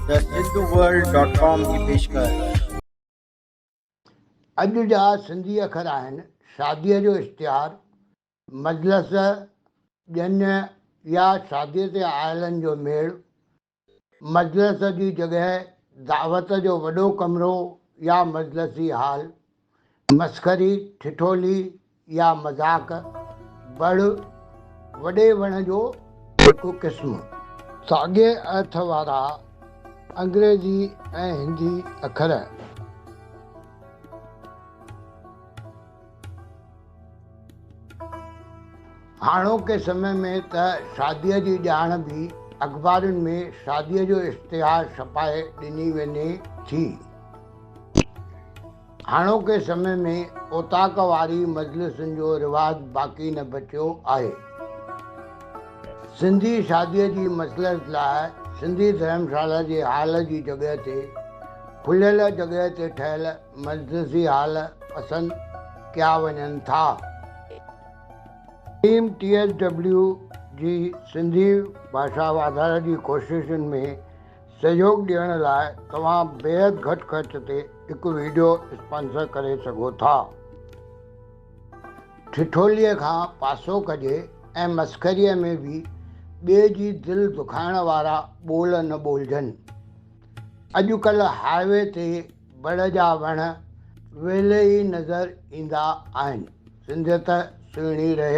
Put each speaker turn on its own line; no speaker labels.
The Sindhu world dot com جي پيشڪش.
اڄ جا سنڌي اکر آهن، شاديء جو اشتهار، مجلس، ڄڃ يا شاديء تي آيلن جو ميڙ، مجلس جي جڳهه، دعوت جو وڏو ڪمرو يا مجلسي هال، مسخري، ٺٺولي يا مذاق، بڙ، وڏي وڻ جو هڪ قسم. ساڳئي ارٿ وارا انگريزي ۽ هندي اکر. هاڻوڪي سمي ۾ ته شاديء جي ڄاڻ به اخبارن ۾ شاديء جو اشتهار ڇپائي ڏني وڃي ٿي. هاڻوڪي سمي ۾ اوطاق واري مجلسن جو رواج باقي نه بچيو آهي. سنڌي شاديء جي مجلس لاء سنڌي ڌرمشالا جي هال جي جڳهه تي کليل جڳهه تي ٺهيل مجلسي هال پسند ڪيا وڃن ٿا. ٽيم ٽي ايس ڊبليو جي سنڌي ڀاشا واڌاري جي ڪوششن ۾ سهيوڳ ڏيڻ لاء توهان بيحد گهٽ خرچ تي هڪ ويڊيو اسپانسر ڪري سگهو ٿا. ٺٺوليء کان پاسو ڪجي ۽ مسخريء ۾ به ٻئي جي دل دکائڻ وارا ٻول نه ٻولجن. اڄڪلهه هاء وي تي بڙ جا وڻ ويلي ئي نظر ايندا آهن. سنڌيت سهڻي رهي.